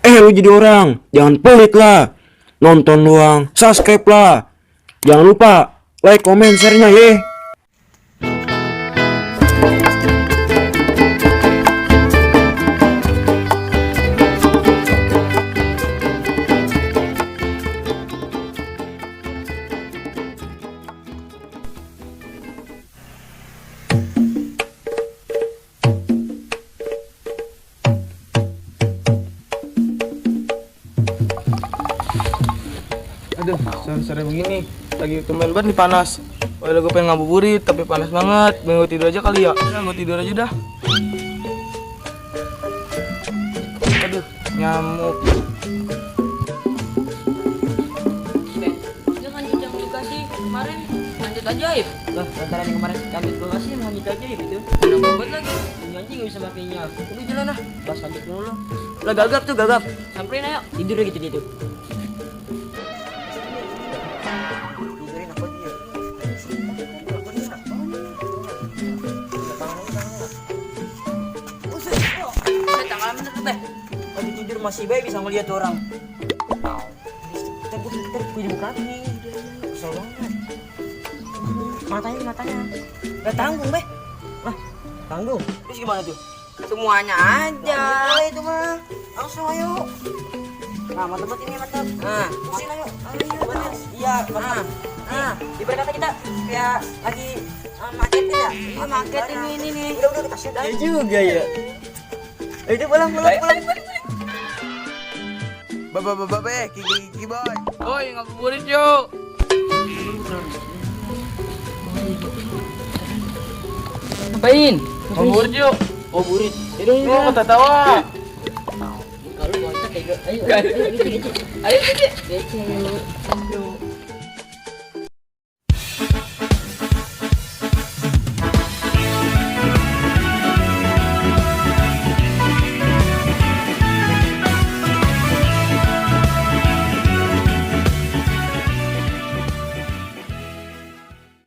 Lu jadi orang, jangan pelit lah. Nonton doang, subscribe lah. Jangan lupa like, comment, share-nya ye. Aduh, sore-sore begini lagi tumben banget nih panas. Walau gue pengen ngabuburit tapi panas banget. Gue tidur aja kali ya. Udah, gue tidur aja dah. Aduh, nyamuk. Dia lanjut yang lu kasih kemarin lanjut ajaib. Lah, lantaran yang kemarin lanjut lu kasih lanjut ajaib itu. Kenapa buat lagi? Ini anjing gak bisa pakainya. Udah jalan lah. Pas lanjut dulu. Lah gagap tuh gagap. Samperin ayo. Tidur gitu dia tuh. Lagi tidur masih baik bisa ngeliat orang. Kita punya kaki. Kesel banget. Matanya. Gak tanggung be. Lah, tanggung. Terus gimana tuh? Semuanya aja. Itu mah. Langsung ayo. Nah, mantap ini mantap. Nah, sini ayo. Ayo. Iya, mantap. Nah, ibarat kata kita kayak lagi marketing ya. Iya, marketing ini nih. Udah kasih dah. Ya juga ya. Itu pulang. Babe, Kiki boy. Oi, ngabuburit yuk. Ngapain? Ngabuburit yuk. Ngabuburit. Lu kata tawa. Kalau mau kita tega. Ayo. Ayo.